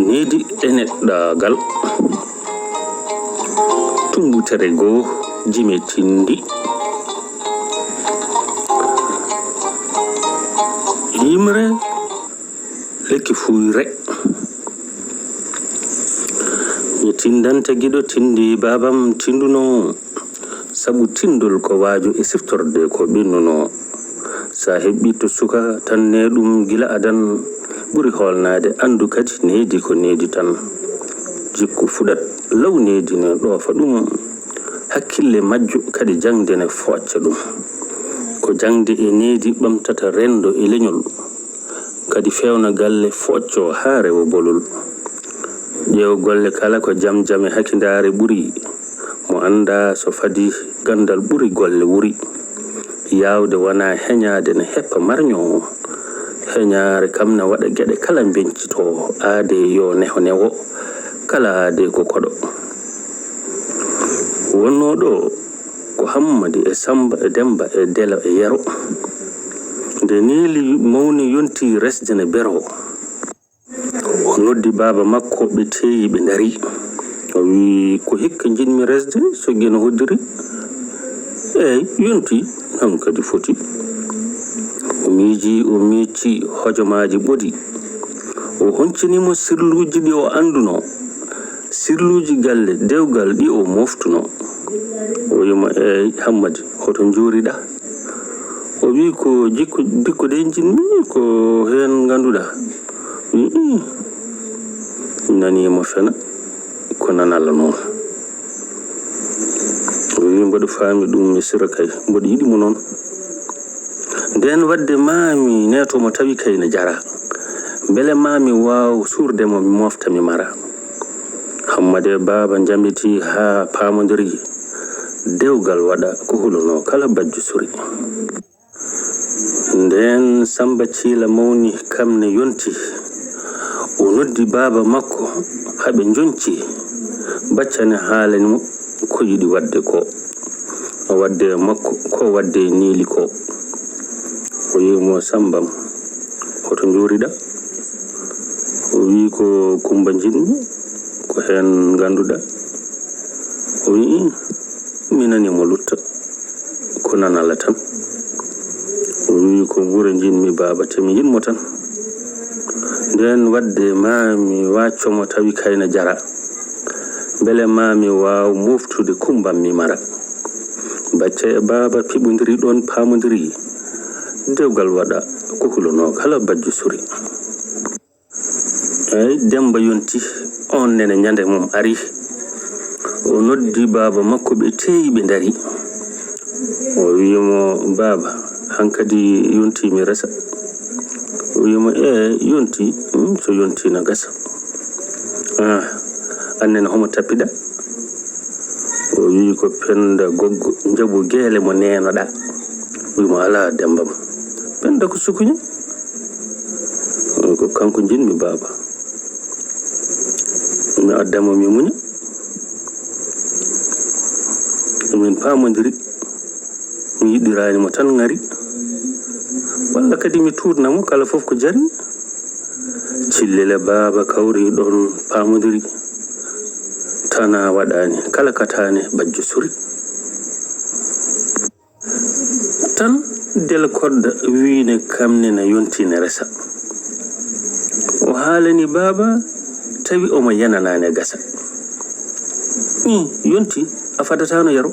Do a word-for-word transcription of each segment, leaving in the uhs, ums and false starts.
Needi e neɗɗaagal. Tummbutere goo, jime tinndi. Yimre, lekki fuuyre. Mi tinndante giɗo tinndi baabam tinndunoo. Sabu tinndol ko waaju e siftorde ko ɓennunoo. Sa heɓɓii to suka, tanne ɗum gila adan, ɓuri hoolnaade, anndu kadi needi ko needi tan. Jikku fuɗat law needi ne ɗoofa ɗum, hakkille majjo kadi jaŋde ne foocca ɗum. Ko jaŋde e needi ɓamtata renndo e leñol, kadi feewna galle foocco haa rewa bolol. Ƴeew golle kala ko jam jam e hakindaare ɓuri, mo anndaa so fadi ganndal ɓuri golle wuri. Yaawde wonaa heñaade ne heppa marño, heñaare kam ne waɗa geɗe kala mbeñcitoo, aadee yo neho newo, kala aadee ko koɗo. Wonnoo ɗo ko Hammadi e Sammba e Demmba e Delo e Yero. Nde Neeli mawni yonti resde ne beroo. O noddi baaba makko, ɓe teeyi, ɓe ndarii. O wi'i, "Ko hikka njiɗmi resde so Geno hoddiri?" "Eey, yonti, hankadi foti." O miijii, o miijii, hojomaaji ɓodi. O honcini mo sirluuji ɗi o anndunoo, sirluuji galle dewgal ɗi o mooftunoo. O wi'i mo, "Eey, Hammadi, hoto njuuriɗaa?" O wi'i, "Ko jikku, jikku de njiɗmi, ko heen ngannduɗaa." Mi nanii mo fena, ko nanalla noon. O wi'i, "Mboɗo faami ɗum, mi sira kay, mboɗo yiɗi mo noon. Ndeen waɗde maa mi neeto mo tawi kay ne jara. Mbele maa mi waaw suurde mo, mi moofta, mi mara." Hammadi e baaba njambitii haa paamondirii. Dewgal waɗa ko hulunoo kala bajjo suri. Ndeen Sammba Ciila mawni kam ne yonti. O noddi baaba makko haa ɓe njonci. Bacca ne haalani mo ko yiɗi waɗde ko. O waɗde e makko ko waɗde e Neeli ko. O wi'i mo, "Sammbam, hoto njuuriɗaa?" O wi'i, "Ko Kummba njiɗmi, ko heen ngannduɗaa?" O wi'i, "Mi nanii mo lutta, ko nanalla tan." O wi'i, "Ko gure njiɗmi baaba, te mi yiɗ mo tan. Ndeen waɗde maa mi waacco mo tawi kay ne jara. Mbele maa mi waaw mooftude Kummbam mi mara." Bacca e baaba piɓondiri ɗoon, paamondiri. Dewgal waɗa ko hulunoo kala bajjo suri. Eey, Demmba yonti, oon nene ñande mum ari. O noddi baaba makko, ɓe teeyi, ɓe ndarii. O wi'i mo, "Baaba, hankadi yonti mi resa?" O wi'i mo, "Ee, yonti, hmm, so yonti na gasa." "Ah, aan nene homo tappiɗaa?" O wi'i, "Ko Pennda Goggo, njaɓu geele mo neenoɗaa." O wi'i mo, "Alaa, Demmbam, Pennda ko sukuña." O wi'i, "Ko kanko njiɗmi, baaba. Mi adda mo, mi muña. Min paamondiri. Mi yiɗiraani mo tan ŋari. Walla kadi mi tuutna mo kala fof ko jari." Cillel e baaba kawri ɗoon, paamondiri. Tana waɗaani kala kataane, bajjo suri. Tan Delo Kodda wi'i ne kam ne na yonti ne resa. O haalani baaba, tawi omo yananaani gasa. "Ih, yonti, a fadataano Yero?"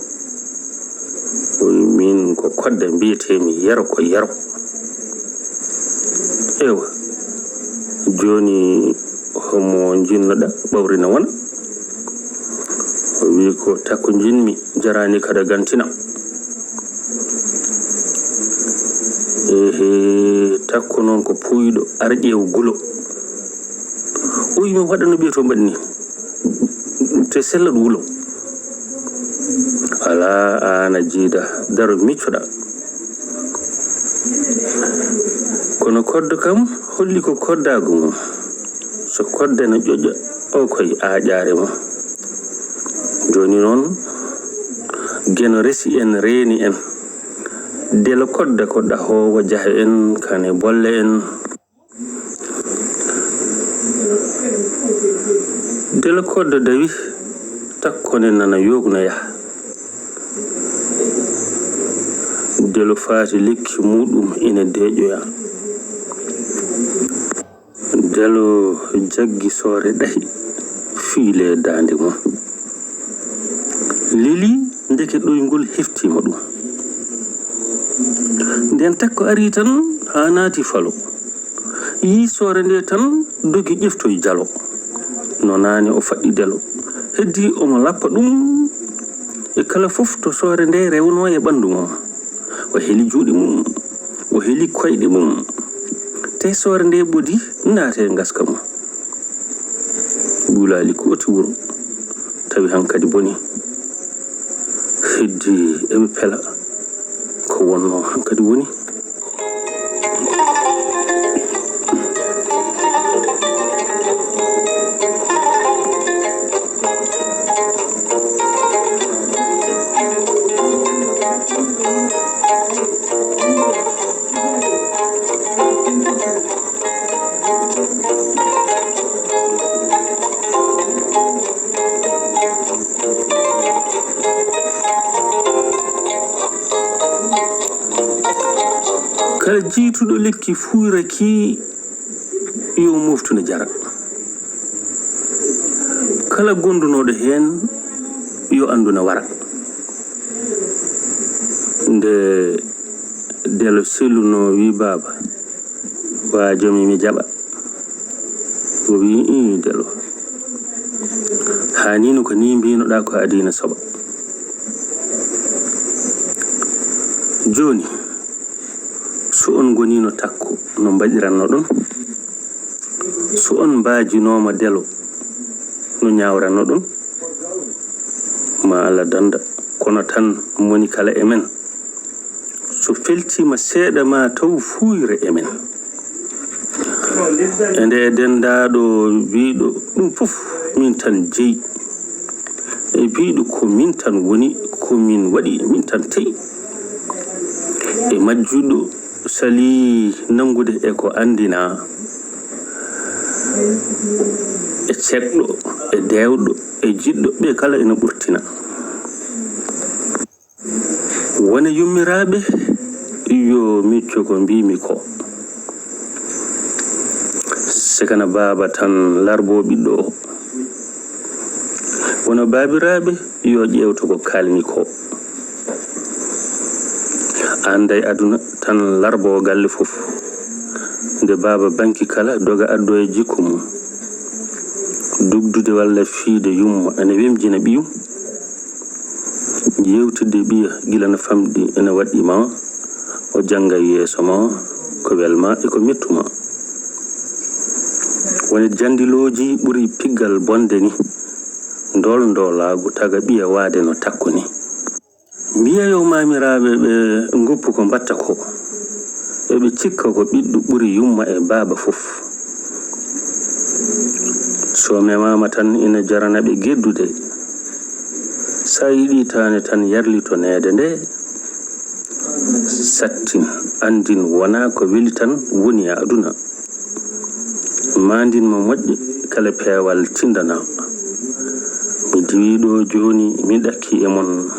O wi'i, "Miin ko Kodda mbiyetee-mi, Yero ko Yero." "Ewa, jooni homo njiɗnoɗaa ɓawri na wona?" O wi'i, "Ko takko njiɗmi, jaraani kadi gantinam." "Ehe, takko noon ko puuyɗo, ar ƴeew gulo." O wi'i, "Mi waɗa no ɓiyetoo mbaɗi ni, te sellat wulo." "Alaa, aan a jiida, daro miccoɗaa." Kono Kodda kam holli ko koddaagu mum. So Kodda na ƴoƴa, o koye aaƴaare mum. Jooni noon, Geno resi en, reeni en. Delo Kodda ko ɗahoowo jahe en, kane bolle en. Delo koddo dawi, takkone nana yoognoya. Delo faati lekki muuɗum ina deeƴoya. Delo jaggi soore ɗahi, fiile daande mum. Leli ndeke ɗoyngol heftiima ɗum. Nden takko ari tan haa naati falo. Yii soore nde tan dogi ƴeftoy jalo. No naane o faɗɗi delo. Heddi omo lappa ɗum e kala fof to soore nde rewnoo e ɓanndu mum. O heli juuɗe mum, o heli koyɗe mum. Te soore nde ɓodi naate ngaska mum. Ɓulaali kooti wuro, tawi hankadi boni. Heddi eɓe pela ko wonno hankadi woni. Kala jiituɗo lekki fuuyra ki yo moftu no jara. Kala gondunooɗo heen yo anndu no wara. Nde delo selluno wi baaba, waajo mi mi jaɓa. O wi, "Ii, delo. Haa ni no ko ni mbinoɗaa ko adii na soɓa. Jooni, so on ngonino takko, no mbaɗiranno ɗon? So on mbaajinooma delo, no ñaawranno ɗon?" Ma Allah danda, kono tan moni kala e men. So feltiima seeɗa ma taw fuuyre e men. E nde dendaaɗo biiɗo ɗum fof min tan jeyi. E biiɗo ko min tan woni, ko min waɗi, min tan teyi. E majjuɗo salii nanngude e ko anndinaa. E ceekɗo, e deewɗo, e jiɗɗo, ɓe kala ina ɓurtina. Wone yummiraaɓe, yo micco ko mbiimi ko. Sekana baaba tan larbo ɓiɗɗo o. Wona baabiraaɓe, yo ƴeewto ko kaalmi ko. Annday aduna tan larbo galle fof. Nde baaba banki kala doga addo e jikku mum. Dugdude walla fiide yumma ene wemjina ɓiyum. Yewtidde ɓiya gila no famɗi ene waɗɗi ma, o jannga yeeso ma ko welma e ko mettu ma. Woni jandilooji ɓuri piggal bonde ni, ndol ndolaagu taga ɓiya waade no takko ni. Mbiya yo maamiraaɓe ɓe ngoppu ko mbatta ko, eɓe cikka ko ɓiɗɗo ɓuri yumma e baaba fof. So memaama tan ina jarana ɓe geddude. Sa yiɗi taane tan yarlito neede nde, sattin, anndin wona ko weli tan woni e aduna. Maandin mo moƴƴe, kala peewal tindana. Mi diwi ɗo jooni, mi ɗakki e mon.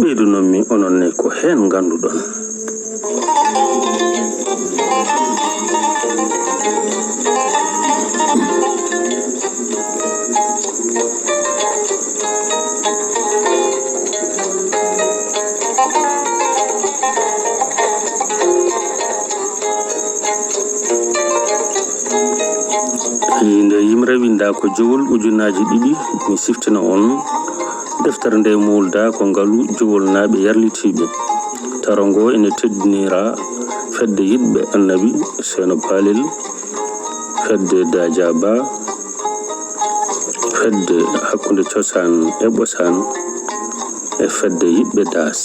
Ɓeydunon mi onon ne ko heen ngannduɗon. Nde yimre winda ko jowol ujunnaaji ɗiɗi, mi siftina on. Deftere nde molda ko ngalu jowolnaaɓe yarlitiiɓe. Taro ngo ene teddinira fedde yiɗɓe Annabi Seeno Paalel, fedde Dajaba, fedde hakkunde cosaan e ɓosaan, e fedde yiɗɓe Daas.